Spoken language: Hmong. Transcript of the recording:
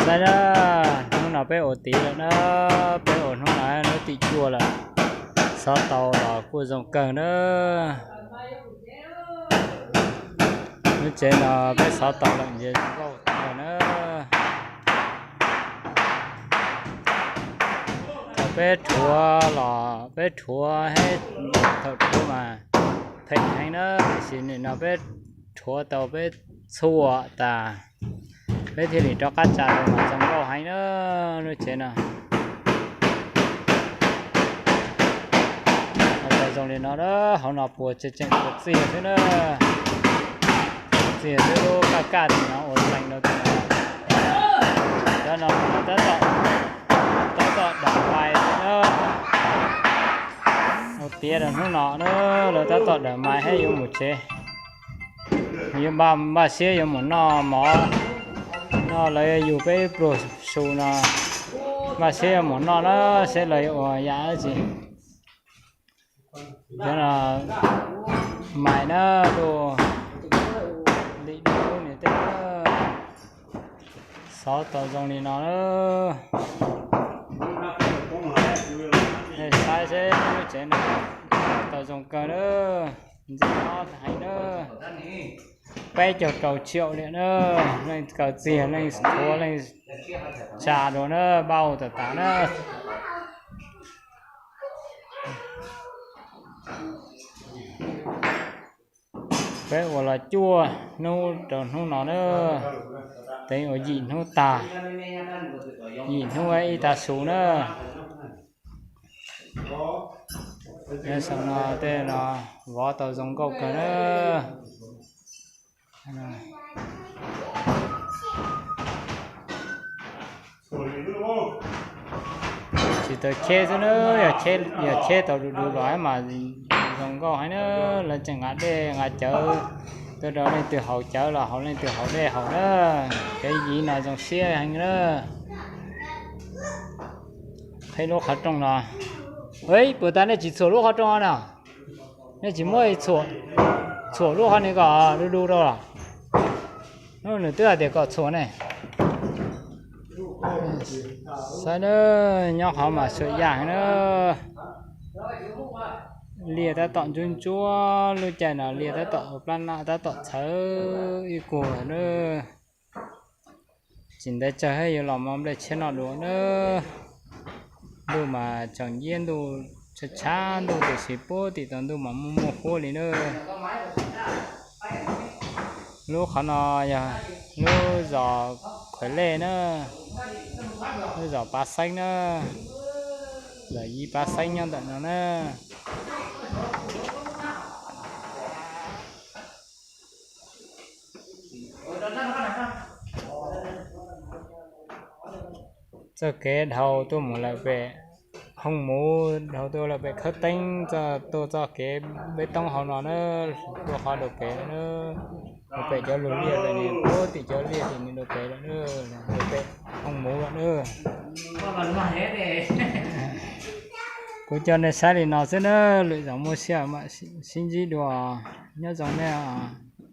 Saib na, hnub no peb ua tiav lawm na, peb ua hnub no hnub tim cuaj lawm, xov tau los kuj zoo kawg na. Lub tsev no peb xov tau lawm ces zoo nkauj tag na. Thaum peb rhuav los peb rhuav, thaum rhuav mas phem heev na, tiam sis nim no peb rhuav tau peb txhua tas, peb thiaj li rov qab tsa tau mas zoo nkauj heev na. Lub tsev no tau zoo li no na, hauv no puas tseem puas txiag xwb na. Txiag xwb, lub kaj kaj tim no ua teev rau tim no. Cov no tab tom, tab tom dam mais na. Ua tiav rau hnub no na, lawv tab tom dam mais thiab yuav mus tsev. Yuav npaj, npaj siab yuav mus noj mov, no lawv yug peb pluag su no, npaj siab yuav mus noj na, seb lawv yuav ua yam dab tsi. Cov no mais na, luaj li dub niam tej, xov tau zoo li no na. Nej saib seb lub tsev no tau zoo kawg na, ntxim nyob heev na. Peb caug rau tsiaum li na, leej kaw txiag, leej rhuav, leej tsa dua na, npaj ua tas tas na. Peb ua los cuaj hnub rau hnub no na, teev ua yim hnub tag, yim hnub ib tag su na. Nyob saum no tej no vov tau zoo nkauj kawg na. Tsis tau cheb xwb na, yog cheb tau du du los mas zoo nkauj heev na. Lawv tseem nqa dej nqa cawv tuaj rau leej twg haus cawv los haus, leej twg haus dej haus na. Kev yiv no zoo siab heev na. Qhib lub qhov rooj no. Puas tas nej tsis txhuam lub qhov rooj no? Nej tsis muab txhuam, txhuam lub qhov ni kom du du rau los? Nws twb hais tias kom txhuam ne. Saib na, nyob qhov mas suam yaj heev na. Liaj tab tom ntsuab ntsuab, lub caij no liaj tab tom ua plab naj tab tom txhawv ib kuag na. Tsis ntev tsawg yuav los mov nplej tshiab noj dua na. Ntuj mas tseem ciab ntuj tshav tshav ntuj tiam sis puag tim tau ntuj mas muaj muaj huab li na. Lub qhov no yog lub zos Khuav Lej na, lub zos Pav Xeeb na, zos Yij Pav Xeeb nyob ntawm no na. Txoj kev dhau tuaj mus lawm pem Hoo Muv, dhau tuaj lawm pem Khawb Teeb, tuaj txoj kev peb toob hauv no na, tuaj qhov dua pem lawm na. Pem cov lug liaj pem nws, puag tim cov liaj tim nws dua pem lawm na, pem Hoo Muv lawm na. Kuv coj nej saib li no xwb na, lwm zaus muaj sij hawm mam sib ntsib dua, nyob zoo nej os.